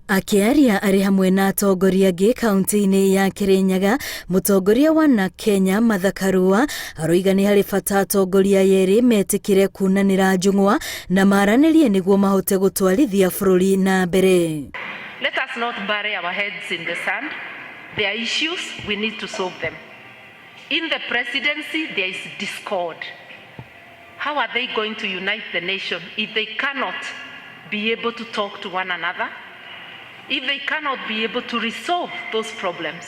Akĩaria arĩ hamwe na atongoria angĩ kaunti-inĩ ya Kirinyaga, mũtongoria wa NARC Kenya Martha Karua aroiga nĩ harĩ bata atongoria aya erĩ metĩkĩre kunanĩra njũng'wa na maranĩrie nĩguo mahote gũtwarithia bũrũri na mbere. Let us not bury our heads in the sand. There are issues, we need to solve them. In the presidency, there is discord. How are they going to unite the nation if they cannot be able to talk to one another? If they cannot be able to resolve those problems?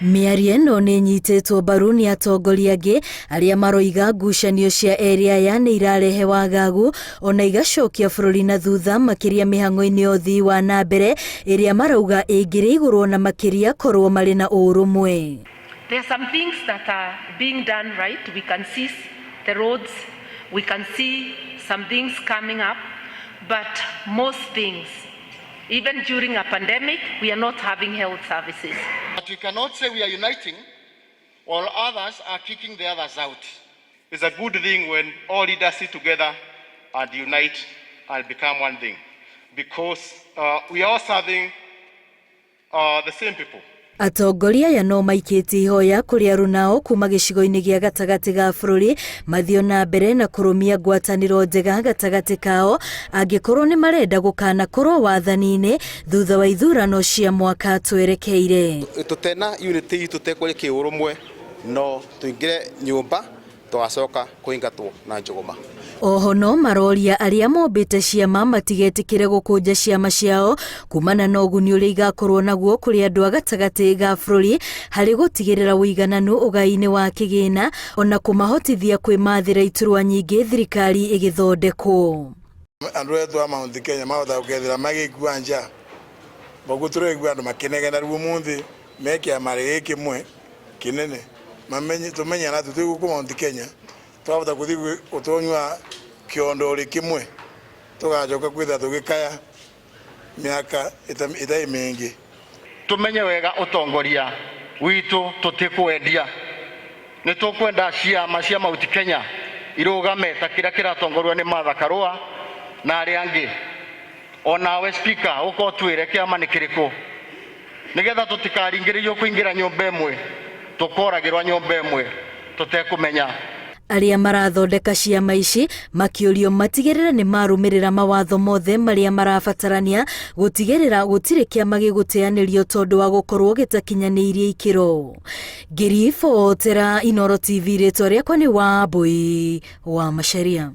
Mĩario ĩno nĩ ĩnyitĩtwo mbaru nĩ atongoria angĩ arĩa maroiga ngucanio cia erĩ aya nĩ irarehe wagagu ona igacokia bũrũri na thutha makĩria mĩhang'o-inĩ ya ũthii wa na mbere ĩrĩa marauga ĩngĩrĩ igũrũ na makĩria korwo marĩ na ũrũmwe. There are some things that are being done right. We can see the roads, we can see some things coming up, but most things, even during a pandemic, we are not having health services. But we cannot say we are uniting while others are kicking the others out. It's a good thing when all leaders sit together and unite and become one thing, because we are all serving the same people. Atongoria aya no maikĩtie ihoya kũrĩ arunao kuma gĩcigo-inĩ gĩa gatagatĩ ga bũrũri mathiĩ na mbere na kũrũmia ngwatanĩro njega gatagatĩ kao angĩkorwo nĩ marenda gũkanakorwo wathani-inĩ thutha wa ithurano cia mwaka twerekeire. Tutena unity itu tekwaria kĩũrũmwe no tũingĩre nyũmba tũgacoka kũingatwo na njũgũma. Oho no maroria arĩa mombĩte ciama matigetĩkĩre gũkũnja ciama ciao kumana na ũguni ũrĩa igakorwo naguo kũrĩ andũ a gatagatĩ ga bũrũri harĩ gũtigĩrĩra ũigananu ũgai-inĩ wa kĩgĩna ona kũmahotithia kwĩmathĩra iturwa nyingĩ thirikari ĩgĩthondekwo. Andu etu a Mount Kenya mahota gukethira magikua nja boguo turaigua andu makinegena riu umuthi me kiama giki kimwe kinene mamenye tumenye na twi guku Mount Kenya twahota kuthi gutonywa kiondori kimwe tugacoka kwitha tugikaya miaka itai mingi. Tumenye wega utongoria witu tutikwendia ni tukwenda ciama cia Mount Kenya irugame ta kiria kiratongorio ni Martha Karua na aria angi. Onawe speaker uko twire kiama ni kiriku nigetha tutikaringiririo kuingira nyumba imwe tukoragirwa nyumba imwe tutekumenya. Arĩa marathondeka ciama ici makĩũrio matigĩrĩre nĩ marũmĩrĩra mawatho mothe marĩa marabatarania gũtigĩrĩra gũtirĩ kĩama gĩgũteanĩrio tondũ wa gũkorwo gĩtakinyanĩirie ikĩro. Ngĩribotera Inooro TV, rĩtwa rĩakwa nĩ Wambui wa Macharia.